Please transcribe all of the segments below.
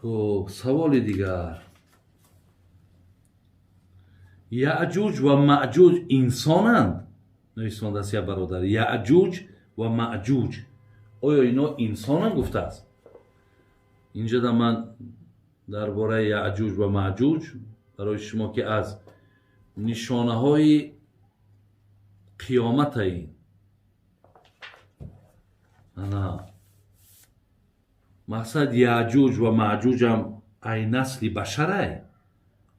Хуб, саволи дигар: Яъҷуҷ ва Маъҷуҷ инсонанд? Нависондааст як бародар. Яъҷуҷ ва Маъҷуҷ оё ино инсонанд, гуфтааст. Инҷода ман дар бораи Яъҷуҷ ва Маъҷуҷ барои шумо, ки аз нишонаҳои қиёмата ин, ана мақсад, Яъҷуҷ ва Маъҷуҷам ай насли башарай,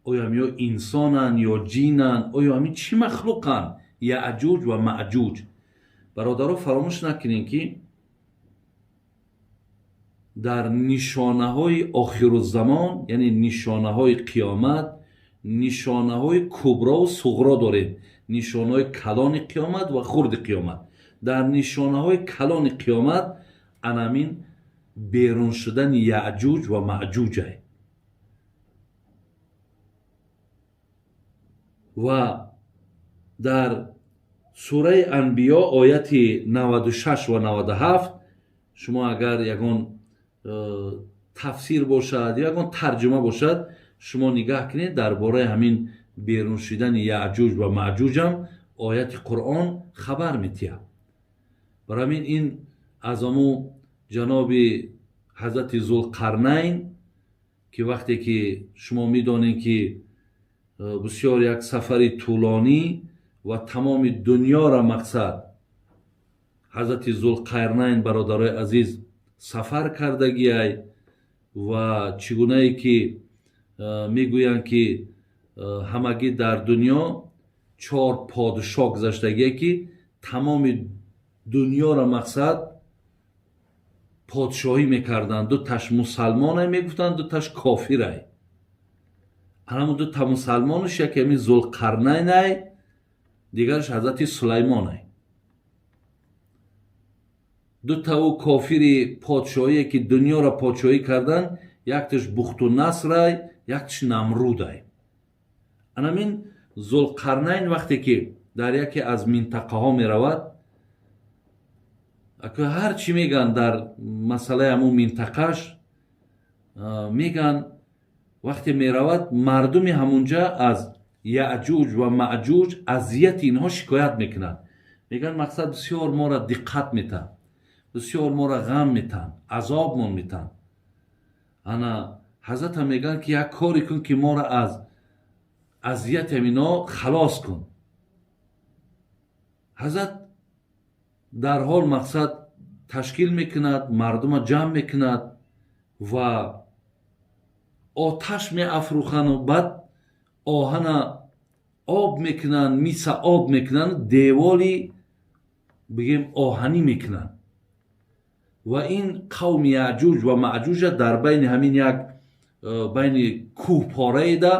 оё ё инсонанд ё ҷинанд, оё ҳамин чӣ махлуқанд Яъҷуҷ ва Маъҷуҷ? Бародаро, фаромӯш накунем, ки дар нишонаҳои охирузамон, яъне нишонаҳои қиёмат, нишонаҳои куброву суғро дорем, нишонаҳои калони қиёмат ва хурди қиёмат. Дар нишонаҳои калони қиёмат анамин берун шудани Яъҷуҷ ва Маъҷуҷай. Ва дар сураи Анбиё, ояти 96 ва 97, шумо агар ягон тафсир бошад ё ягон тарҷума бошад, шумо нигаҳ кунед, дар бораи ҳамин берун шудани Яъҷуҷ ва Маъҷуҷам ояти Қуръон хабар метиҳад. Барои ҳамин ин аз аму ҷаноби ҳазрати Зулқарнайн, ки вақте ки шумо медонед, ки бисёр як сафари тӯлонӣ ва тамоми дунёра мақсад ҳазрати Зулқарнайн, бародарои азиз, сафар кардагиай ва чӣ гунае ки мегӯянд, ки ҳамагӣ дар дунё чор подшоҳ гузаштагие, ки тамоми дунёра мақсад подшоҳӣ мекарданд. Дуташ мусалмонай мегуфтанд, дуташ кофирай. Ҳамун дута мусалмонаш яке ҳамин Зулқарнайнай, дигараш ҳазрати Сулаймонай. Дута ӯ кофири подшоҳие, ки дунёро подшоҳӣ карданд, якташ Бухту Насрай, якташ Намрудай. Анамин Зулқарнайн вақте ки дар яке аз минтақаҳо меравад, ҳар чӣ мегӯянд дар масъалаи ҳамун минтақаш мегӯянд, вақте меравад, мардуми ҳамунҷа аз Яъҷуҷ ва Маъҷуҷ, азияти инҳо шикоят мекунанд. Мегӯянд, мақсад, бисёр моро диққат метаҳанд, бисёр моро ғам метаҳанд, азобмон метаҳанд. Ана ҳазрата мегӯянд, ки як коре кун, ки моро аз азияти ҳамино халос кун. Ҳазрат дарҳол мақсад ташкил мекунад, мардума ҷамъ мекунад ва оташ меафрӯхану баъд оҳана об мекунанд, миса об мекунанд, деволи бигем оҳанӣ мекунанд ва ин қавми Яъҷуҷ ва Маъҷуҷа дар байни ҳамин як байни кӯҳ пораеда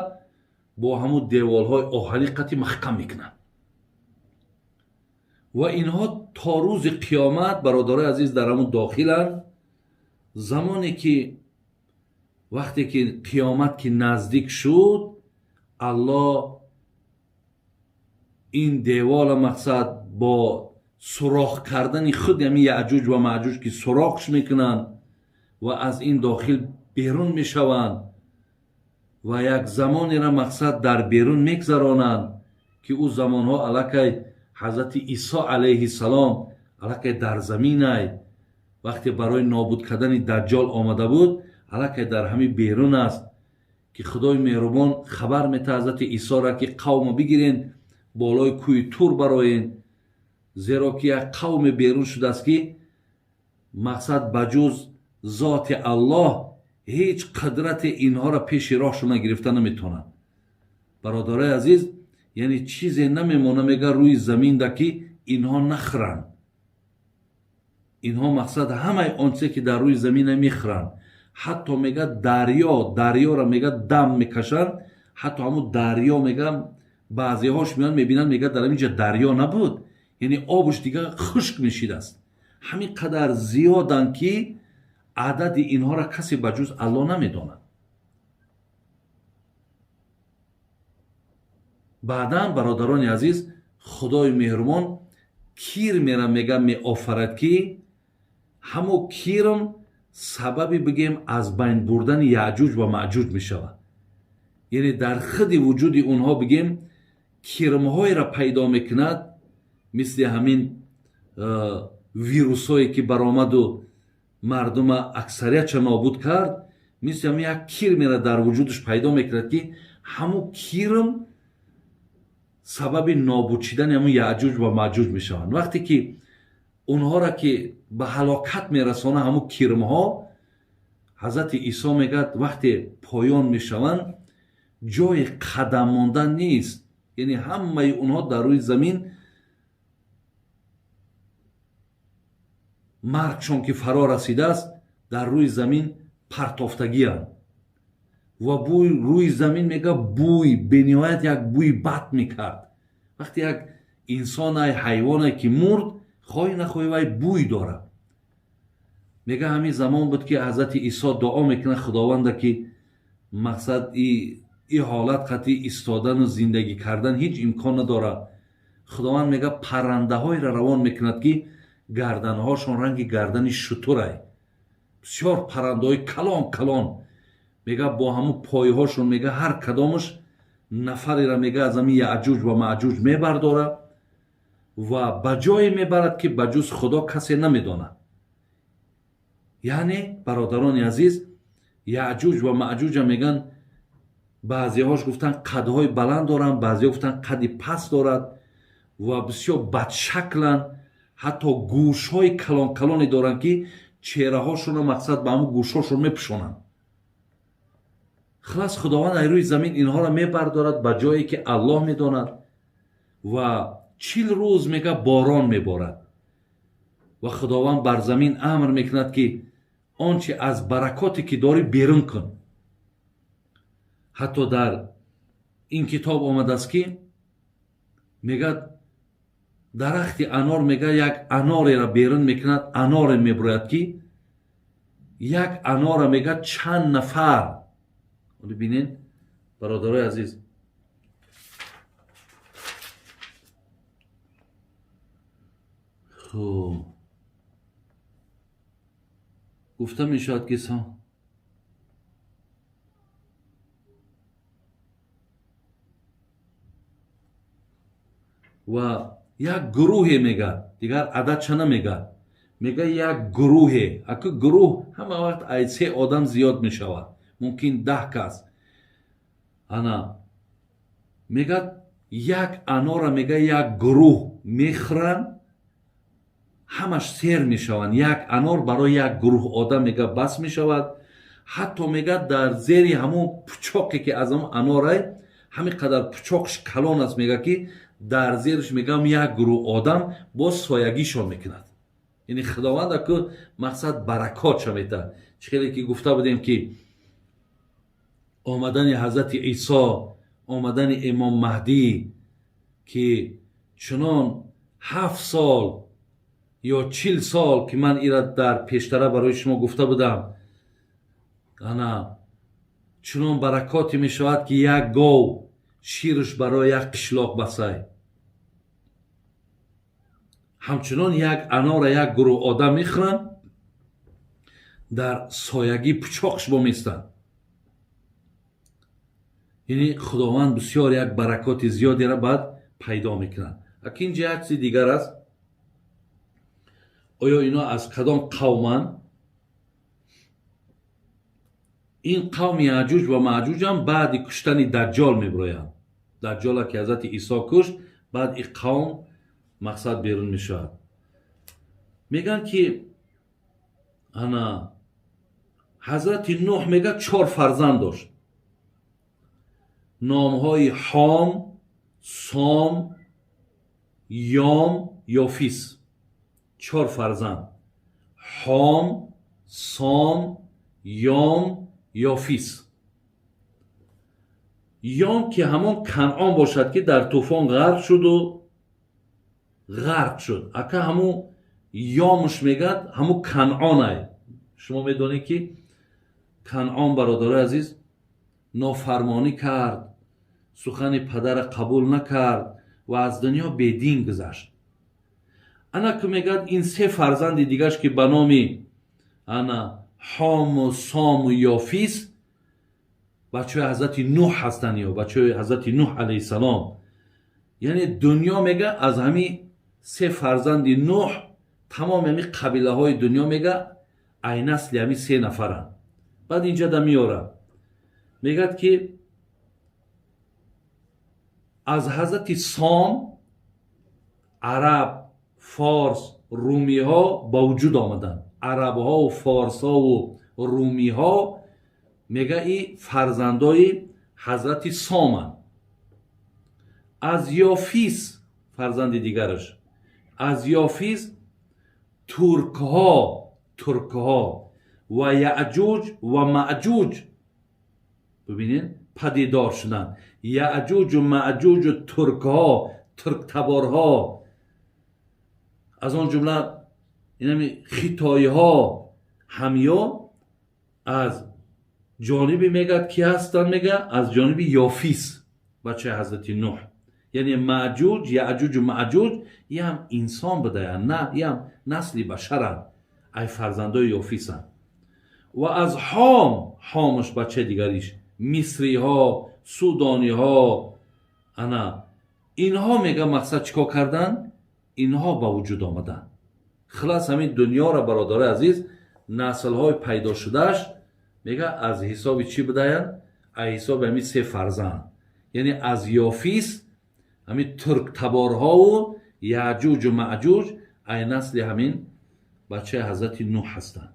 бо ҳамун деволҳои оҳанӣ қати маҳкам мекунанд. Ва инҳо то рӯзи қиёмат, бародарои азиз, дар ҳамун дохиланд. Замоне ки вақте ки қиёмат ки наздик шуд, Аллоҳ ин девола мақсад бо сурох кардани худ ҳамин Яъҷуҷ ва Маъҷуҷ, ки сурохш мекунанд ва аз ин дохил берун мешаванд ва як замонеро мақсад дар берун мегзаронанд, ки ӯ замонҳо аллакай ҳазрати Исо алайҳиссалом аллакай дар заминай, вақте барои нобуд кардани Даҷҷол омада буд, аллакай дар ҳамин берун аст, ки Худои меҳрубон хабар метаҳад ҳазрати Исоро, ки қавмо бигирен, болои кӯҳи Тур бароен, зеро ки як қавме берун шудааст, ки мақсад ба ҷуз зоти Аллоҳ ҳеҷ қудрати инҳоро пеши роҳшона гирифта наметавонад. Бародарои азиз, яъне чизе намемона, мега, рӯи заминда, ки инҳо нахӯранд. Инҳо мақсад ҳамаи он чизе, ки дар рӯи замина, мехӯранд. Ҳатто мега дарё, дарёро мега дам мекашанд, ҳатто ҳамун дарё, мега, баъзеҳош меоянд, мебинанд, мега, дар ҳамин ҷа дарё набуд, яъне обуш дигар хушк мешидааст. Ҳамин қадар зиёданд, ки адади инҳоро касе ба ҷуз Аллоҳ намедонад. Баъдан, бародарони азиз, Худои меҳрубон кирмера мега меофарад, ки ҳамо кирм Сабаби бигем аз байн бурдани Яъҷуҷ ва Маъҷуҷ мешавад. Яъне дар худи вуҷуди онҳо бигем кирмҳоеро пайдо мекунад, мисли ҳамин вирусҳое ки баромаду мардума аксариятша нобуд кард, мисли ҳамин як кирмеро дар вуҷудаш пайдо мекунад, ки ҳамун кирм сабаби нобуд шидани ҳамун Яъҷуҷ ва Маъҷуҷ мешаванд. Вақте ки онҳоро ки ба ҳалокат мерасона ҳамун кирмҳо, Ҳазрати Исо мегӯяд, вақте поён мешаванд, ҷои қадам мондан нест. Яъне ҳамаи онҳо дар рӯи замин маргшон ки фаро расидааст, дар рӯи замин партофтагианд ва бӯй рӯи замин мега бӯй бениҳоят як бӯи бад мекард. Вақте як инсонай, ҳайвоне ки мурд, хоҳӣ нахоҳӣ вай бӯй дорад. Мега ҳамин замон буд, ки Ҳазрати Исо дуо мекунад Худованда, ки мақсад и ҳолат қатъи истодану зиндагӣ кардан ҳеҷ имкон надорад. Худованд мега паррандаҳоеро равон мекунад, ки гарданҳошон ранги гардани шутурай, бисёр паррандаҳои калон калон. Мега бо ҳамун пойҳошон мега ҳар кадомаш нафареро мега аз ҳамин Яъҷуҷ ва Маъҷуҷ мебардорад ва ба ҷое мебарад, ки ба ҷуз Худо касе намедонад. Яъне бародарони азиз, Яъҷуҷ ва Маъҷуҷа меган баъзеҳош гуфтан қадҳои баланд доранд, баъзеҳо гуфтан қади паст дорад ва бисёр бадшакланд, ҳатто гӯшҳои калон-калоне доранд, ки чеҳраҳошонро мақсад ба ҳамун гӯшҳошон мепӯшонанд. Хулас, Худованд ай рӯи замин инҳоро мебардорад ба ҷое ки Аллоҳ медонад ва 40 рӯз мега борон меборад ва Худованд бар замин амр мекунад, ки он чи аз баракоте ки дорӣ берун кун. Ҳатто дар ин китоб омадааст, ки мегӯяд дарахти анор мега як анореро берун мекунад, аноре мебурояд, ки як анора мега чанд нафар. Бинен, бародарои азиз, хуб, гуфта мешавад, ки ва як гурӯҳе мега, дигар ададша намега, мега як гурӯҳе. Аку гурӯҳ ҳама вақт ай се одам зиёд мешавад, мумкин 10 кас. Ана мега як анора мега як гурӯҳ мехӯранд, ҳамаш сер мешаванд. Як анор барои як гурӯҳ одам мега бас мешавад. Ҳатто мега дар зери ҳамон пучоқе ки аз ҳамон анорай, ҳамин қадар пучоқш калон аст, мега ки дар зериш мегам як гурӯҳ одам боз соягишон мекунад. Яъне Худованд аку мақсад баракотша метаҳад. Чӣ хеле ки гуфта будем, ки омадани Ҳазрати Исо, омадани Имом Маҳдӣ, ки чунон 7 сол ё 40 сол, ки ман ира дар пештара барои шумо гуфта будам, ана чунон баракоте мешавад, ки як гов ширш барои як қишлоқ басай. Ҳамчунон як анора як гурӯҳ одам мехӯранд, дар соягӣ пучоқш боместанд. Яъне Худованд бисёр як баракоти зиёдеро баъд пайдо мекунад. Аки инҷа як чизи дигар аст. Оё ино аз кадом қавманд? Ин қавми Яъҷуҷ ва Маъҷуҷам баъди куштани Даҷҷол мебироянд. Даҷҷола ки Ҳазрати Исо кушт, баъд ин қавм мақсад берун мешавад. Мегӯянд, ки ана Ҳазрати Нуҳ мега 4 фарзанд дошт, номҳои Ҳом, Сом, Ём, Ёфис. 4 фарзанд: Ҳом, Сом, Ём, Ёфис. Ём ки ҳамон Канъон бошад, ки дар тӯфон ғарқ шуду ғарқ шуд. Ака ҳамун Ёмш мегӯяд ҳамун Канъонай. Шумо медонед, ки Канъон, бародарои азиз, нофармонӣ кард, сухани падара қабул накард ва аз дунё бедин гузашт. Ана ки мегӯяд ин се фарзанди дигаш, ки ба номи ана Ҳому, Сому, Ёфис бачаҳои ҳазрати Нуҳ ҳастанд ё бачаҳои ҳазрати Нуҳ алайҳиссалом. Яъне дунё, мега, аз ҳами се фарзанди Нуҳ, тамоми ҳами қабилаҳои дунё, мега, ай насли ҳами се нафаранд. Баъд инҷа да меорам, мегӯяд, ки аз ҳазрати Сом араб, форс, румиҳо ба вуҷуд омаданд. Арабҳову форсҳову румиҳо, мега, и фарзандои ҳазрати Соманд. Аз Ёфис, фарзанди дигараш, аз Ёфис туркҳо ва Яъҷуҷ ва Маъҷуҷ, бибинед, падидор шуданд. Яъҷуҷу Маъҷуҷу туркҳо, турктаборҳо, аз он ҷумла инами хитоиҳо ҳамё аз ҷониби, мегӯяд, ки ҳастанд, мега, аз ҷониби Ёфис, бачаи ҳазрати Нуҳ. Яъне Маъҷуҷ, Яъҷуҷу Маъҷуҷ ям инсон будаянд, на ям насли башаранд, ай фарзандои Ёфисанд. Ва аз Ҳом, Ҳомаш, бачаи дигариш, мисриҳо, судониҳо, ана инҳо, мега, мақсад чӣ кор карданд? Инҳо ба вуҷуд омаданд. Хулас, ҳамин дунёро, бародарои азиз, наслҳои пайдо шудааш, мега, аз ҳисоби чӣ будаянд? Аз ҳисоби ҳамин се фарзанд, яъне аз Ёфис ҳамин турктаборҳову Яъҷуҷу Маъҷуҷ ай насли ҳамин бачаи ҳазрати Нуҳ ҳастанд.